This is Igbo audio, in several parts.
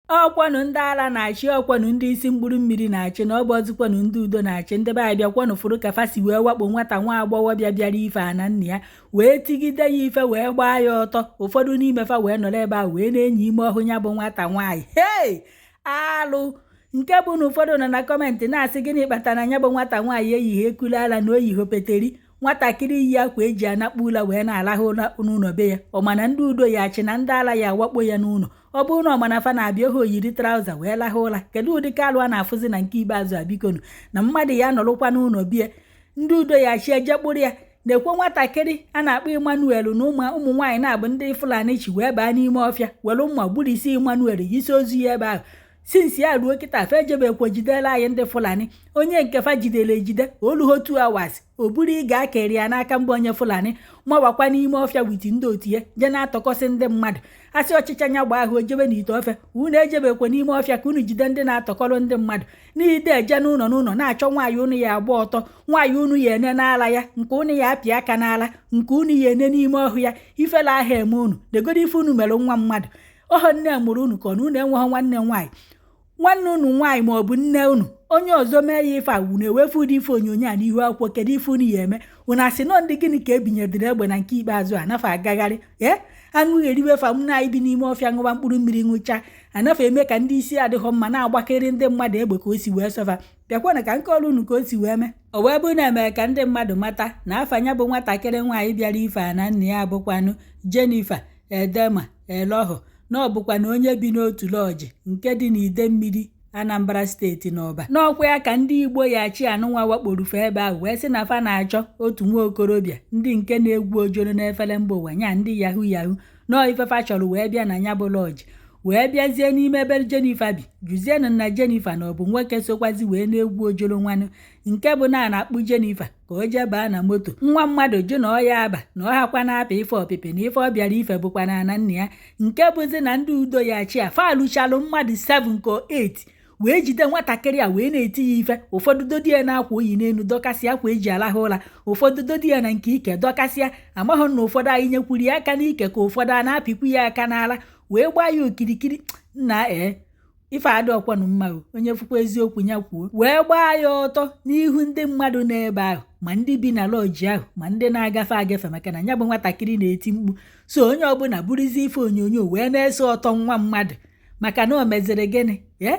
Ọkwanụ ndị ala na-achị, ọkwanụ ndị isi mkpụrụ mmiri na-achị, na ọ bụ ọzụkwanụ ndị udo na-achị. Ndị be anyị, bịakwanụ fụrụ ka fa si wee wakpo nwata nwa agbọghọbịa bịara ife a na nna ya, wee tigide ya ife, wee gbaa ya ọtọ. Ụfọdụ n'ime fa wee nọrọ ebe a wee na-enyi ime ọhụ ya bụ nwata nwaanyị. Hei, alụ! Nke bụ na ụfọdụ nọ na comment na-asị, gịnị kpatara ya bụ nwata nwaanyị eyighi ekulu ala na oyiho peteri? Nwatakịrị yi akwa eji anakpu ụla wee na-alahụ ụra n'ụlọ be ya, ọ mana ndị udo ya achị na ndị ala ya awakpo ya n'ụlọ? Ọ bụrụ na ọmana fa na-abịa ohe, oyiri trouser wee lahụ ụra. Kedu ụdị ka alụ a na-afụzi na nke ikpeazụ a? Bikonu, na mmadụ ya nọrụkwa n'ụlọ bie, ndị udo ya chi eje kpụrụ ya. Na-ekwe nwatakịrị a na-akpọ Emmanuel na ụmụ nwaanyị na-abụ ndị Fulani chi wee baa n'ime ọfịa, were mma gburisi Emmanuel, yisi ozu ya ebe ahụ. Since ya ruo kịta, fa ejebekwe jidela anyị ndị Fulani. Onye nke fa jidere ejide oluho 2 hours, o buru ịga akere ya n'aka mba onye Fulani, mawakwa n'ime ọfịa with ndị otu ya, jee na-atọkọsị ndị mmadụ. Asị ọchịcha nya gba ahụ ojebe n'ite ofe. Unu ejebekwe n'ime ọfịa ka unu jide ndị na-atọkọrọ ndị mmadụ n'ide eje n'ụlọ n'ụlọ na-achọ nwaanyị unu ya agba ọtọ, nwaanyị unu ya ene n'ala ya, nke unu ya apị aka n'ala, nke unu ya ene n'ime ọhụ ya. Ifela ahụ eme unu. Legodo ife unu mere nwa mmadụ. Ọhọ nne mụrụ unu, ka ọ na unu enweghị nwanne nwaanyị, nwanne unu nwaanyị ma ọ bụ nne unu? Onye ọzọ mee ya ife a, unu ewefu ụdị ife onyonyo a n'ihu akwụkwọ. Kedu ife unu ya eme? Unu asị nọ ndị gịnị ka ebinyedịrị egbe na nke ikpeazụ a nafe agagharị ee aṅụgheriwe fa m na anyị bi n'ime ọfịa, ṅụwa mkpụrụ mmiri ṅụcha, anafe eme ka ndị isi adịghọ mma na-agbakịrị ndị mmadụ egbe ka o si wee sọfa. Bịakwana ka nke ọrụ unu ka o si wee mee. O wee bụrụ na emere ka ndị mmadụ mata na afa ya bụ nwatakịrị nwaanyị bịara ife a na nna ya bụkwanụ Jennifer Edema Eloho, na ọ bụkwa na onye bi n'otu lodge nke dị n'Idemmiri, Anambra Steeti, n'Ọba. N'ọkwa ya ka ndị Igbo ya chi anụnwa wakporufe ebe ahụ, wee sị na fa na-achọ otu nwa okorobịa, ndị nke na-egwu ojoro n'efere mba ụwa nya, ndị yahoo yahoo nọọ ifefa chọrọ, wee bịa na ya bụ lodge, wee bịazie n'ime ebe Jennifer bi, jụzienụ na Jennifer na ọ bụ nwoke sokwazi wee na-egwu ojoro nwanụ, nke bụ na a na-akpụ Jennifer ka o jee baa na moto. Nwa mmadụ jụ na ọ ya aba, na ọ hakwa na-apị ife ọpịpị, na ife ọ bịara ife bụkwa na ana nna ya. Nke bụzi na ndị udo ya chi a falụchalụ mmadụ 7 ka 8, wee jide nwatakịrị a wee na-eti ya ife. Ụfọdụ dodi ya na-akwa oyi n'elu, dọkasịa akwa eji alahụ ụra, ụfọdụ dodi ya na nke ike dọkasịa. Amaghị na ụfọdụ anyị nyekwuru ya aka n'ike, ka ụfọdụ a na-apịkwu ya aka n'ala, wee gbaa ya okirikiri. Nna ee, ife adị ọkwanụ mma o. Onye fụkwa eziokwu ya kwuo. Wee gbaa ya ọtọ n'ihu ndị mmadụ n'ebe ahụ, ma ndị bi na lodge ahụ, ma ndị na-agafe agafe, maka na ya bụ nwatakịrị na-eti mkpu. So onye ọbụla bụrụzi ife onyonyo wee na-ese ọtọ nwa mmadụ, maka na o meziri gịnị? Ee,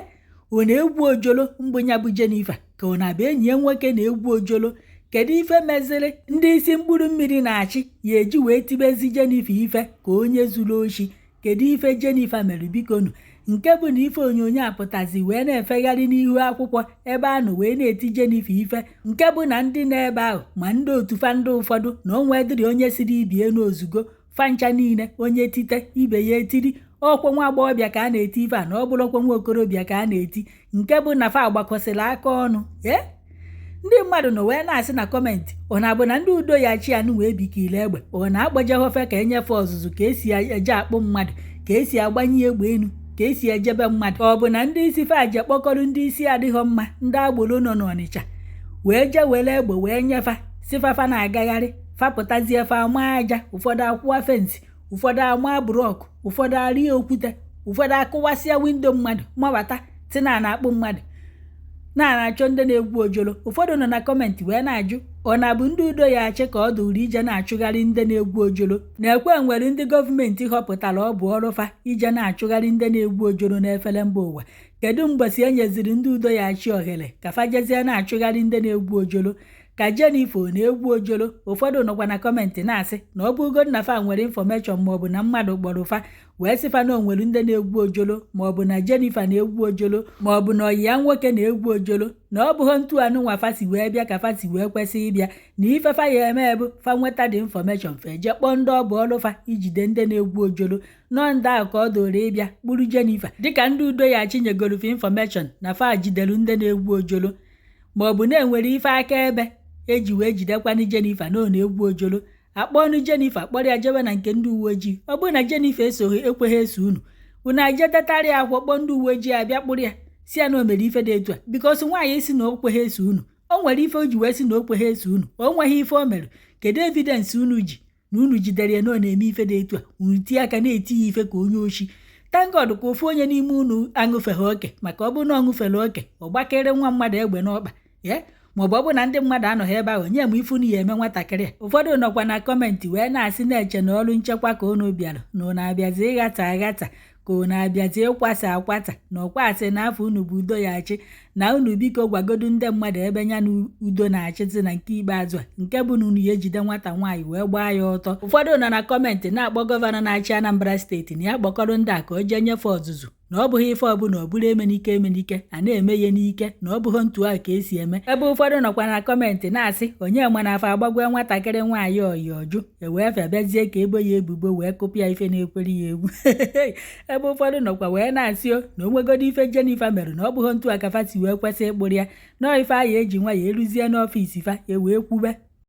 ọ na-egwu ojolo mbụ ya bụ Jennifer, ka ọ na-abụ enyi ya nwoke na-egwu ojolo? Kedu ife meziri ndị isi mkpụrụ mmiri na-achị ya eji wee tibezi Jennifer ife ka onye zuru oshi? Kedu ife Jennifer mere? Bikonu, nke bụ na ife onyonyo apụtazi wee na-efegharị n'ihu akwụkwọ ebe a nọ wee na-eti Jennifer ife, nke bụ na ndị na-ebe ahụ, ma ndị otu fa, ndị ụfọdụ na onwe dịrị onye siri ibie n'ozugo fancha niile, onye tite ibe ya etiri. Ọkwa nwa agbọghọbịa ka a na-eti ife a, na ọ bụrụkwa nwa okorobịa ka a na-eti, nke bụ na fa agbakọsịrị aka ọnụ. Ee, ndị mmadụ nọ wee na-asị na comment, ọ na-abụ na ndị udo ya chi anụ wee bikiri egbe, ọ na-akpọjehofe ka enyefe ọzụzụ ka esi eje akpụ mmadụ, ka esi agbanye egbe elu, ka esi ejebe mmadụ? Ọ bụ na ndị isi faje kpọkọrọ ndị isi adịghọ mma, ndị agboro nọ n'Ọnịcha, wee jee were egbe wee nyefa, si fafa na-agagharị, fapụtazie, fa ama aja, ụfọdụ akwụwa fence, ụfọdụ ama block, ụfọdụ arịa okwute, ụfọdụ akụwasịa window mmadụ, mabata si na na-akpụ mmadụ, na-achọ ndị na-egwu ojoro. Ụfọdụ nọ na comment wee na-ajụ, ọ na-abụ ndị udo ya achị ka ọ dụrụ ije na-achụgharị ndị na-egwu ojoro? Na-ekwe nwere ndị gọọmenti họpụtara ọ bụ ọrụ fa ije na-achụgharị ndị na-egwu ojoro n'efere mba ụwa. Kedu mgbọsi e nyeziri ndị udo ya achị ohere ka fa jezie na-achụgharị ndị na-egwu ojoro ka Jennifer ọ na-egwu ojoro? Ụfọdụ nọkwa na comment na-asị na ọ bụrụgo na fa nwere information, maọbụ na mmadụ kpọrọ fa wee sị fa na o nwere ndị na-egwu ojolo, maọbụ na Jennifer na-egwu ojolo, maọbụ na ọyị ya nwoke na-egwu ojolo, na ọ bụghị ntu anụnwa fa si wee bịa ka fa si wee kwesị ịbịa, na ife fa ya eme bụ fa nweta dị information, fa eje kpọọ ndị ọ bụ ọrụ fa ijide ndị na-egwu ojolo, nọọ ndị ahụ ka ọ doro ịbịa kpụrụ Jennifer, dịka ndị udo ya chinyegoro fa information na fa jidere ndị na-egwu ojolo, maọbụ na-enwere ife akaebe eji wee jidekwanụ Jennifer na ọ na-egwu ojolo. Akpọnụ Jennifer, kpọrọ ya jebe na nke ndị uwe ojii. Ọ bụrụ na Jennifer esoghị ekweghị eso unu, unu ajedetarị akwụkwọ, kpọọ ndị uwe ojii abịa kpụrụ ya, si ya na o mere ife dị etu a, because nwaanyị si na o kweghị eso unu, o nwere ife o ji wee sị na o kweghị eso unu. O nweghị ife o mere. Kedu evidence unu ji na unu jidere ya na ọ na-eme ife dị etu a? Unu tie aka na-eti ya ife ka onye oshi. Thank God ka ofu onye n'ime unu aṅụfeghị oke, maka ọ bụrụ na ọ ṅụfere oke, ọ gbakere nwa mmadụ egbe n'ọkpa ye, maọbụ ọ bụ na ndị mmadụ anọghị ebe ahụ, nye m ifu na ya eme nwatakịrị a. Ụfọdụ nọkwa na comment wee na-asị, na-eche na ọrụ nchekwa ka unu bịara, na unu abịazi ịghata aghata, ka unu abịazi ịkwasa akwata, na ọkwa asị na afọ unu bụ udo ya achị, na unu biko gwagodu ndị mmadụ ebe ya na udo na-achịzi na nke ikpeazụ a, nke bụ na unu ya ejide nwata nwaanyị wee gbaa ya ọtọ. Ụfọdụ nọ na comment na-akpọ gọvanọ na-achị Anambra Steeti na ya kpọkọrọ ndị a ka o jee nyefe ọzụzụ, na ọ bụghị ife ọbụla ọ bụrụ emenike emenike a na-eme ya n'ike, na ọ bụghị ntu ahụ ka esi eme. Ebe ụfọdụ nọkwa na comment na-asị, onye ma na afọ agbagwe nwatakịrị nwaanyị oyi ọjụ ewee fịabazie ka ebo ya ebubo wee kụpụ ya ife na-ekwere ya egwu. Ebe ụfọdụ nọkwa wee na-asị o na onwegodo ife Jennifer mere, na ọ bụghị ntu a ka fa si wee kwesị ịkpụrụ ya, nọọ ife ahụ eji nwa ya eruzie n'ọfịs fa ewee kwube.